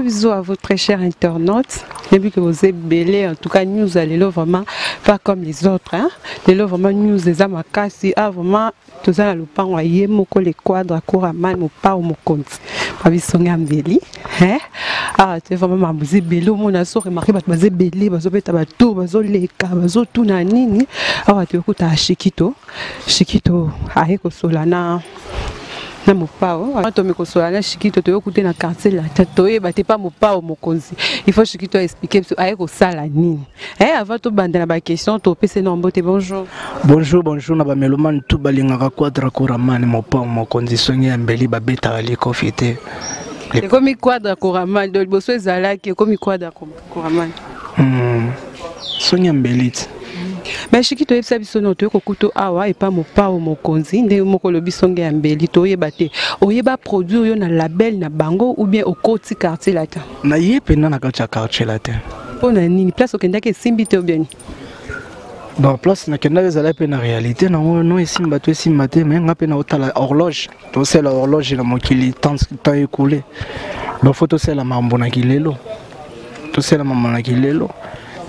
bisous à vous, très chers internautes. J'ai vu que vous êtes belé, en tout cas, news à lelo vraiment pas comme les autres. Hein. Lelo vraiment news des amakasi, ah vraiment, toza na lopango ya ye moko le quadre akoraman mopao mokonzi babisongi ya mbeli hein? Ah, te vraiment makambo eza ebele omona so remarke bato baza ebele bazobeta batour bazoleka bazotuna nini awa toyokuta shikito shikito aye kosola na na mopao tomi kosola na shikito toyoku te na quartier latin toyeba te pa mopao mokonzi il faut shikito aexplike biso aye kosala nini eh, avant tobanda na baquestion topese na mbote. Bonjour. Bonjour, bonjour na bamelomane tu balingaka Quadra Koraman, mopao mokonzi songi ya mbeli, babetaka likofi te. Ekomi Quadra Koraman, do liboso ezalaki ekomi Quadra Koraman. Songi ya mbeli ti. Mais shiki, toyebisa biso no toyei kokuta awa epa mopao mokonzi ndenge moko olobi songe ya mbeli, toyeba te oyeba produit oyo na label na bango ou bien okoti Quartier Latin? Na ye mpenza na kati ya Quartier Latin. Mpo na nini? Place okendaki esimbi te ou bien? Bon, place nakendaki ezalaki mpe na réalité nango no esimba to esimba te, mais nga mpe naotala horloge, tosala horloge na mokili, temps écoulé, donc faut tosala makambo na kilelo, tosala makambo na kilelo.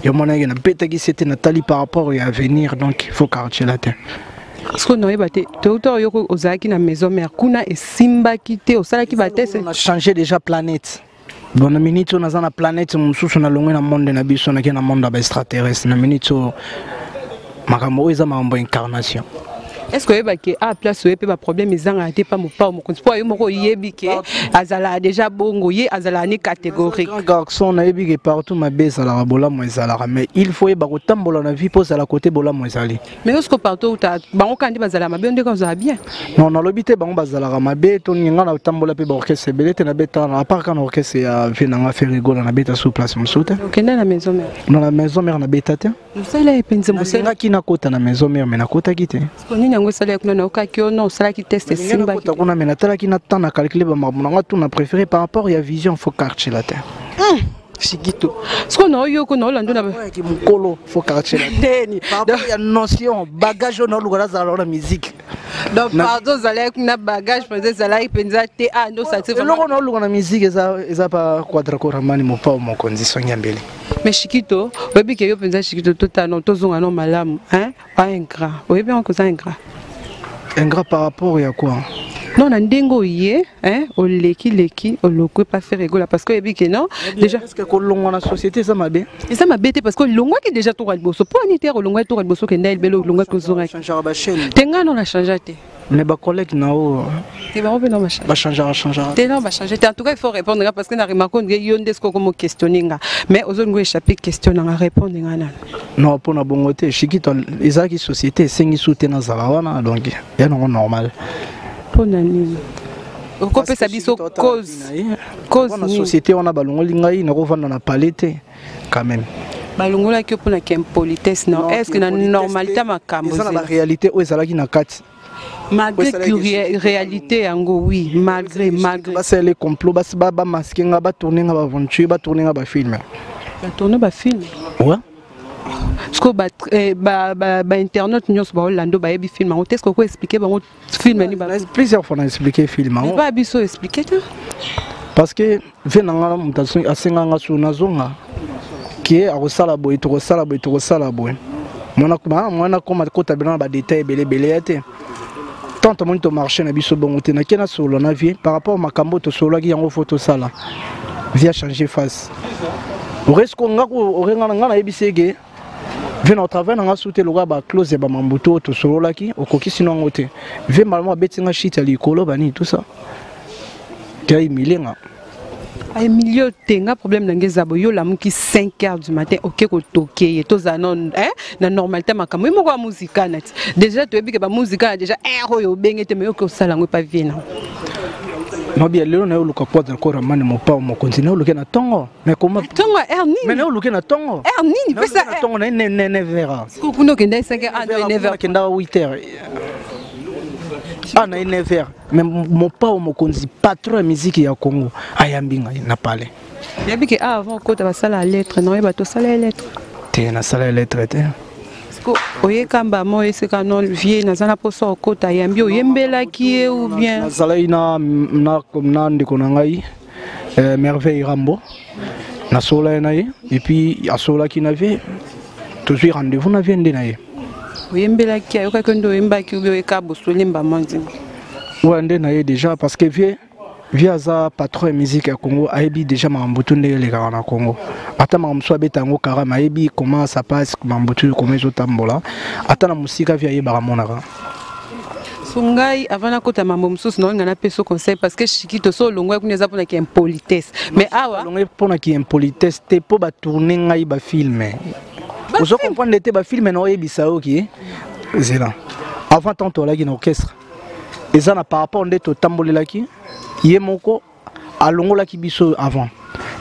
Yo monaki nabetaki se te, natali par rapport ya avenir, donc il faut Quartier Latin. Parce que noyeba te, touta oyoko ozalaki na Maison Mère, kuna esimbaki te, osalaki batest. Na changé déjà planète. Bon, na minute oyo naza na planète mosusu, nalongwe na monde na biso, nake na monde ya baextraterrestre. Na minute oyo makambo oyo eza makambo ya incarnation. Est ce que oyebaki a place oye mpe baproblème ezangaka te pa mopao mokonzi, mpo yo moko oyebi ke azalaka déjà bongo, ye azalaka ni catégorique? Grand garçon, nayebi ke partout mabe ezalaka, bolamu ezalaka, mais il faut yeba kotambola na vie mpo ozala kote bolamu ezali. Mais osko partout uta bango kaka nde bazala mabe, ndenge ozala bien? Non, nalobi te bango bazalaka mabe to nini. Nga natambola mpe baorchestre ebele te, nabeta à part kaka na orchestre ya vie na nga Ferre Gola, nabeta sur place mosusu te. Okende na Maison Mère? Non, na Maison Mère nabeta te. Mosala ye mpenza mosala. Nalingaki nakota na Maison Mère, mais nakotaki te. Nini yango esalaki kuna? Naokaki yo non, osalaki test, esimbaki? Nakota kuna, mais natalaki na temps na calcule bamakambo na nga tout, na préféré par rapport ya vision, faut Quartier Latin. Shikito, sikoyo na oyoko na olando na yaki mokolo, faut Quartier Latin. Ndeni? Par rapport ya notion, bagage oyo naoluka nazala na musique. Donc pardon, ozalaki na bagage mpenza ezalaki mpenza te, ah ndo sati. Eloko naoluka na musique eza pa Quadra Koramani, mopao mokonzi songi ya mbeli. Mais Shikito, oyebi ke yo mpenza Shikito, totano tozonga no malamu, hein, ba ingrat, oyebi yango koza ingrat? Ingrat par rapport ya quoi? Non, na ndenge oye, hein, oleki-leki, olokwe pa Ferre Gola, parce que oyebi ke non déjà. Est ce que kolongwa na société eza mabe? Eza mabe te, parce que olongwaki déjà toka liboso. Mpo ani te olongwaki toka liboso, okenda ebele, olongwaki, ozongaki. Changeaka bachaîne. Te, ngai no na change te. Mais bacollègue na oyo? Te, bango mpe no bachange. Bachangeaka, changeaka. Te, non, bachange te. En tout cas, il faut répondre nga, parce que na remarque ndenge yo nde sikoyo komo questionne nga, mais ozolingo échapper question nanga. Répondre nga nano. Non, mpona bongo te, Shikito. Ezalaki société esengi su te nazala wana, donc ya nango normal. Mpo na nini? Okopesa biso cause, cause na nini? Société wana balongoli ngai, nakovanda na palais te quand même. Balongolaki yo mpona ke impolitesse? Non, est ce que na normalité makambo eza na baréalité oyo ezalaki na kati. Malgré que réalité yango, oui, malgré Basalele complot, bamaske nga, batourne nga baaventure, batourne nga bafilm. Batourne bafilm? Ouais. Parce que bainternaute nyonso baolanda bayebi film yango te. Est ce que oko expliquer bango film nini? Plusieurs fois na expliqué film yango. Ba biso expliqué te. Parce que vie na nga, moto asenga nga so nazonga ke akosala boye, tokosala boye, tokosala boye. Mwana koma kota bino na badetail ebele ebele ya te. Tant tomoni tomarché na biso bongo te, nake nasolola na vie par rapport makambo tosololaki yango, faut tosala vie a changer face oresko nga orenga nga nayebisi eke vie na travail na nga su te lokola baclose ya bamambutu oyo tosololaki, okokisi no yango te. Vie malamu abeti nga shit ya likolo banini, tout ça te ahumilie nga. Ahumilie te. Nga problème na ngai eza boye: yo olamuki 5 heures du matin, oke kotoke ye. Tozala no na normalité makambo ye moko ya muzika na ti déjà toyebi ke bamuzika na déjà heure oyo obenge te, mais yoke osala yango epa vie na. Mabia lelo na yo oluka Quadra Koramane, mopao mokonzi, na yo oluke na ntongo, mais comment? Ntongo ya heure nini? Mais na yo oluke na ntongo. Heure nini? Pesa. Na ntongo na ye 9 heures. Kuna okenda 5 heures, ah, 9 heures. Nakendaka 8 heures, ah, na ye 9 heures, mais mopao mokonzi, patron ya musique ya Congo, ayambi ngai na palais. Yebi ke ah, avant okota basala lettre na oyeba, tosala ye lettre? Te, nasala ye lettre te. Oyekamba mo eseka no vie naza na mposa okota, yambi oyembelaki ye ou bien? Nazalaki na ndeko na ngai. Merveille Rambo, nasololaki na ye et puis asololaki na vie, tozwi rendez-vous na vie nde na ye. Oyembelaki, ayokaki nde oyembaki obi oyeka bosolemba mwa nzembo? Ouais, nde na ye déjà, parce que vie aza patron ya musique ya Congo, ayebi déjà makambo tu ndenge elekaka na Congo. Ata makambo mosusu abeta yango karama, ayebi comment ça passe, makambo tu comment ezotambola. Ata na mosika vie ayebaka monaka. So ngai avant nakota mambo mosusu, naolinga napesa conseil, parce que Shikito so olongwaki kuna eza mpona ki impolitesse, mais awa Olongwe mpona ki impolitesse te, mpo batourne ngai bafilm. Ozo comprendre te, bafilm na oyebisa yo ki zela avant tant tolaki na orchestre, eza na par rapport nde totambolelaki. Ye moko alongolaki biso avant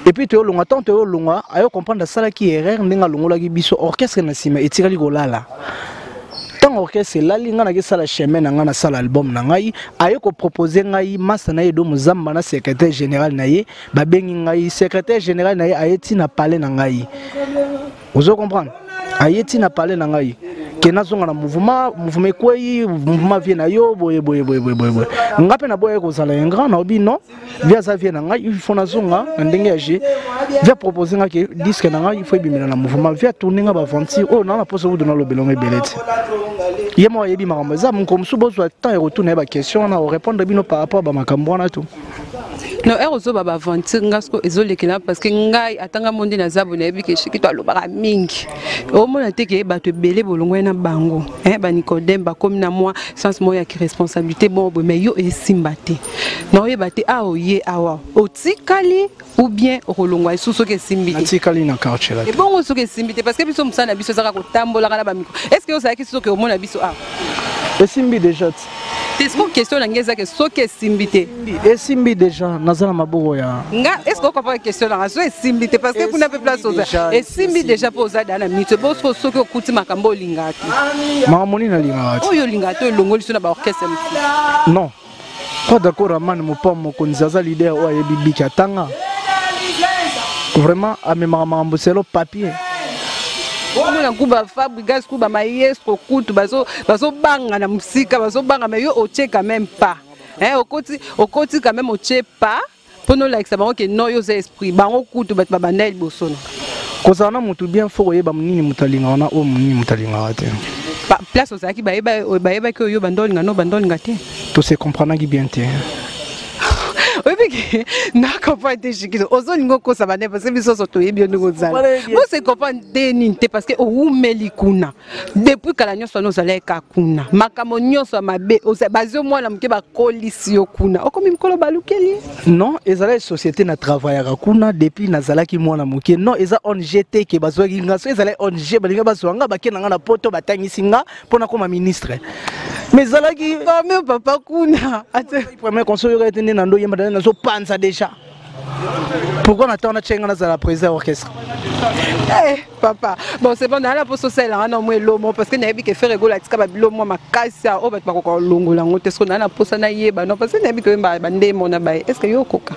et puis toyolonga. Tant toyolonga, ayo comprendre asalaki erreur ndenge alongolaki biso. Orchestre na nsima etikali kolala. Ntango orchestre elali, ngai nakesala chemin na ngai, nasala album na ngai. Aye kopropose ngai masa na ye Edo Mozamba na secrétaire général na ye. Babengi ngai, secrétaire général na ye aye ntina palais na ngai. Ozo comprendre, aye ntina palais na ngai ke nazonga na mouvement. Mouvement ekwei, mouvement vie na yo boye boye boye boye boye boye. Nga mpe naboya kozala ingrat, naobi non, vie aza vie na ngai, il faut nazonga na ndenge ya g. Vie propose nga ke disque na ngai il faut ebimela na mouvement. Vie atourne nga baaventure oyo naa na poso kutu nalobela ngo ebele te. Ye moko ayebi makambo eza. Moko mosusu bozwa temps ya kotuna ye baquestion wana, orépondre bino par rapport bamakambo wana to. Non, ere ozoba baaventure, nga siko ezolekela, parce que ngai atanga mo nde naza boye, nayebi ke Shikito alobaka mingi. Omona te ke bato ebele bolongwai na bango, banicodème bakomi na mwa sens moko ya kiresponsabilité bon boye, mais yo esimba te. Naoyeba te awa oye awa otikali ou bien okolongwa lisusu soki esimbi te? Natikali na quartier la. Ebongo soki esimbi te? Parce que biso mosala na biso ezaka kotambolaka na bamicro. Est ce que ozalaki soki omona biso awa? Esimbi déjà ti. Te, siko question na ngai eza ke soki esimbi te. Esimbi déjà, naza na maboko ya Nga, est ce que okomprendre question na nga? So esimbi te, parce que kuna mpe place oza, esimbi déjà mpo oza da na mito. Bosiko soki okuti makambo olingaka te? Makambo nini alingaka te? Oyo olingaka te, olongoli so na baorchestre mosusu. Non, pas d'accord. Amani Mopao Mokonzi aza leader oyo ayebi biki, atanga vraiment, amemaka makambo selo papier. Omona ku bafabrigas ku bamaestro kutu bazobanga na mosika, bazobanga, mais yo otie quand même pas, hein, okoti quand même, otie pas mpo nolakisa bango ke non, yo oza esprit. Bango kutu bato babanda ya liboso na Kozala na motu bien, faut koyeba nini moto alingaka na oyo nini moto alingaka te. Place ozalaki, bayebaki oyo banda olinga no banda olinga te? Tose comprenaki bien te. Oyebi ke na comprendre te, Shikito. Ozolinga okosa bane, parce que biso nyonso toyebi yo ndenge ozala. Bose comprendre te nini te? Parce que owumeli kuna depuis kala nyonso wana, ozalaki kaka kuna. Makambo nyonso ya mabe, bazwi mwana moke, bakolisi yo kuna, okomi mokolo, balukeli. Non, ezalaki société na travaillaka kuna depuis nazalaki mwana moke. Non, eza ONG te ke bazwaki nga. So ezalaki ONG, balingi bazwa nga, bake na nga na poto, batangisi nga mpo nakoma ministre, mais ezalaki Forme papa kuna. Premier conseil oyoka ete nde na ndo oyemba, nazopanza déjà. Pourquoi na ntango natie nga nazala président ya orchestre? Eh, papa, bon, c'est bon. Nala mposo osalelanga na mwa elomo, parce que nayebi ke Ferre Gola atika babilo mwa makasi oyo bato bakoka kolongola yango te. Soki naa na mposa nayeba, non, parce que nayebi ke oyemba bandemo na baye, est ce que yo okoka?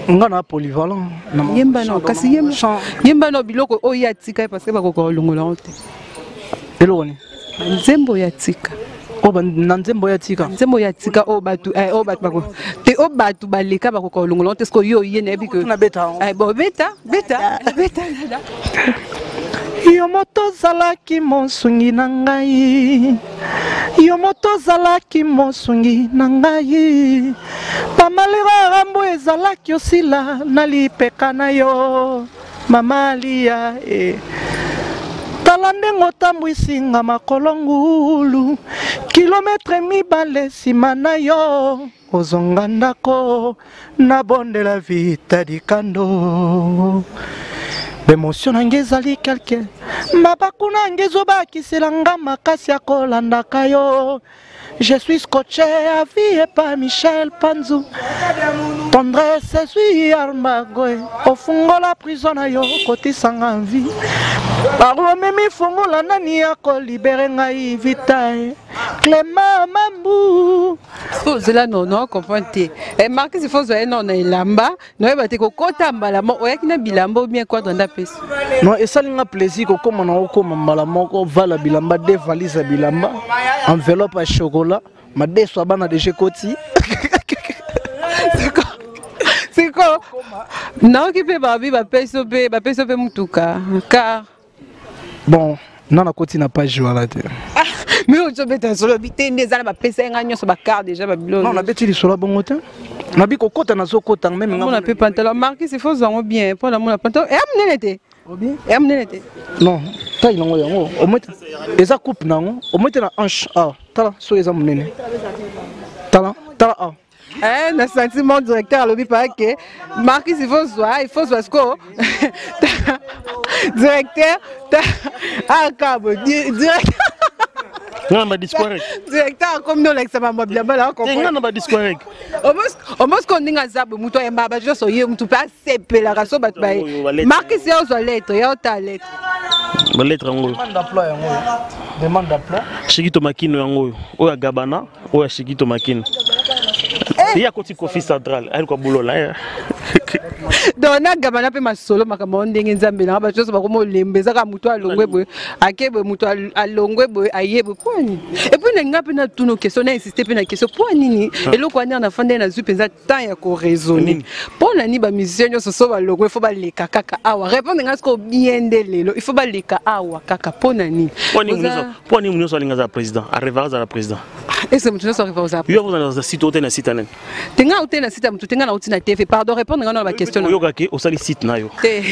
Nga na polyvalent. Yemba no kasi, yemba no biloko oyo ye atika ye, parce que bakoka kolongola yango te. Eloko nini? Nzembo oyo atika. Oyo na nzembo oyo atika? Nzembo oyo atika, oyo bato, oyo bato bako te, oyo bato baleka, bakoka kolongola yango te. Soki oyo ye nayebi ke Nabeta. Bon, beta, beta, beta. Yo moto ozalaki mosungi na ngai, yo moto ozalaki mosungi na ngai, pamalero arambo ezalaki osila na lipeka na yo, mama Alia e. Tala ndenge otambwisi nga makolo ngulu, kilomètre 2 nsima na yo ozonga ndako. Nabondela vita dikando, baémotion na ngai ezali quelque mabaku na ngai ezobakisela nga makasi ya kolandaka yo. Je suis scotché à vie et pas Michel Panzou. Tendresse esui armagoe, ofungola prison na yo, kotisanga vie. Paromemi fungola, nani akolibere ngai? Vita Clément Mambu. Ozela nono, comprendre te. Marquis, faut ozwa ye no na elamba, noyeba te kokota mbala moko. Oyaki na bilamba ou bien Quadra nde apesi? Non, esali nga plaisir kokóma na okóma mbala moko, vala bilamba, de valise ya bilamba, enveloppe ya chocolat, madeso ya bana deja ekoti. Sikoyo nayoki mpe babi bapesi yo mpe, bapesi yo mpe motuka car. Bon, nga nakoti na page wana te. Ah, mais ozobeta lisolo bi te nde eza na bapesa ye ngai nyonso bacar déjà babilo. Non, nabeti lisolo ya bongo te, nabi kokota, nazokota meme. Nga mona mpe pantalon Marquis, il faut ozwa yango bien mpo namona pantalon eya monene te, eya monene te. Non, taille nango yango omoi eza coupe nango omoi te na hanche awa. Tala soki eza monene, tala, tala awa. Eh, na sentiment directeur alobi pa ke Marquis, il faut zwa, il faut zwa siko directeur akabo directeur. Nga na badisquarek. Directeur akomi nde olakisa mambo ya bilamba na. Nga na badisquarek. Omosko ndenge aza boye, moto ayembaka bato nyonso, ye motu mpe asepelaka so bato baye. Marquis, ya ozwa lettre, ya ota lettre. Balettre yango oyo. Demande d'emploi yango oyo, demande d'emploi. Shikito Makino yango oyo, oyo ya Gabana, oyo ya Shikito Makino. Ye akoti Kofi Central, ayeluka bulola eh. Donc nagabana mpe masolo makambo yango ndenge Nzambe nanga, bato nyonso bakoma olemba, eza kaka moto alongwe boye, ake boye, moto alongwe boye, aye boye, mpo nini? Et puis na nga mpe natuna question, na insiste mpe na question: mpo nini eloko wana na fanda nazwi mpenza temps ya koraisonner, mpo na nini bamusicien nyonso so balongwe, faut baleka kaka awa? Répondre nga sikoyo bien nde lelo il faut baleka awa kaka, mpo na nini? Mpo nini nyonso alinga azala président, arêvaka azala président? Ese moto nyonso arêva kozala? Yo kozala na site ote na site nani? Te, nga ute na site ya motu te, nga nauti na TV. Pardon, répondre nga na baquestion. Oyokaki osali site na yo. Te,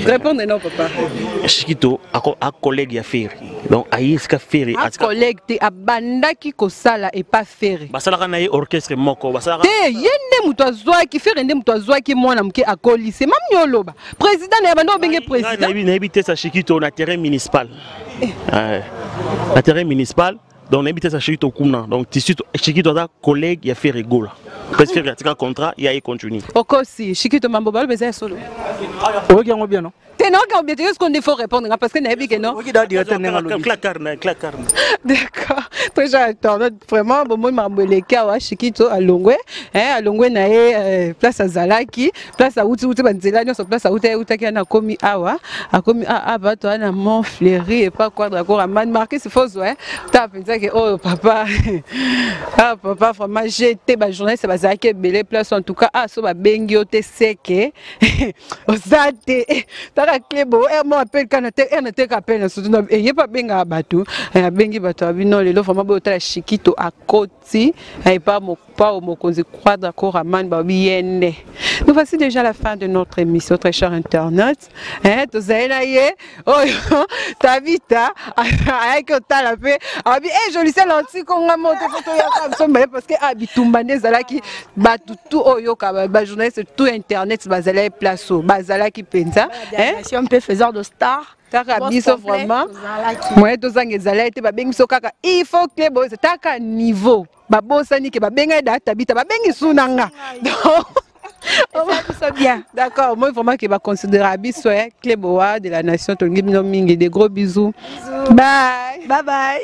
répondre non, papa. Shikito a collègue ya Ferre, donc aye esika Ferre. A collègue te, abandaki kosala epa Ferre. Basalaka na ye orchestre moko, basalaka. Te, ye nde moto azwaki Ferre, nde moto azwaki mwana moke akolise mami oloba président na ye, banda obenge président. Nayebi te sa Shikito na terrain municipal. Na terrain municipal, donc nayebi te sa Shikito kuna. Donc Shikito aza collègue ya Ferre Gola parce que Ferre atika contrat ya ye continue. Okosi, Shikito, mambo baloba eza ya solo. Oyoki yango bien, non? Te, naoka obie te, est-ce qu'on faut répondre nga parce que nayebi ke non. Oyoki da directeur ndenge alobi. Clacar na clacar. D'accord, très cher internaute, vraiment bomoi makambo eleki awa. Shikito alongwe, eh, alongwe na ye place azalaki, place awuti wuti banzela nyonso, place awuti awutaki wana, akomi awa, akomi awa bato wana Mont Fleury epa Quadra Koraman. Marquis Fozwa, eh, ta mpenza ke oyo papa, ah papa, vraiment gt bajournaliste bazalaki ebele place. En tout cas, ah so babengi yo te seke oza te. Taka clebo r mo appel kana te, r na te ka appel na surtout eye mpe abengaka bato, abengi bato ya bino lelo. Vraiment boyo otala Shikito akoti epa Mopao Mokonzi Quadra Koraman, babi ye nde. Nous voici déjà la fin de notre émission, très cher internaute. Hein, tozali na ye oyo Tabita ayaki otala mpe abi e jolise lantiko nga moto fo toyaka biso mibale parce que ah, bitumba nde ezalaki. Bato tout oyo yoka, bajournaliste tout internet bazalaki place oyo, bazalaki mpenza. Hein? Mpe faiseur de star. Kaka biso vraiment moyen tozanga ezalaki te. Babengi biso kaka, il faut clé boyo taka niveau, babosani ke babengai da Tabita, babengi su na nga. Donc biso bien. D'accord, moi vraiment ke baconsidéra biso, eh, Clé Boa de la nation, tolingi bino mingi. Des gros bisous, bye. Bye bye.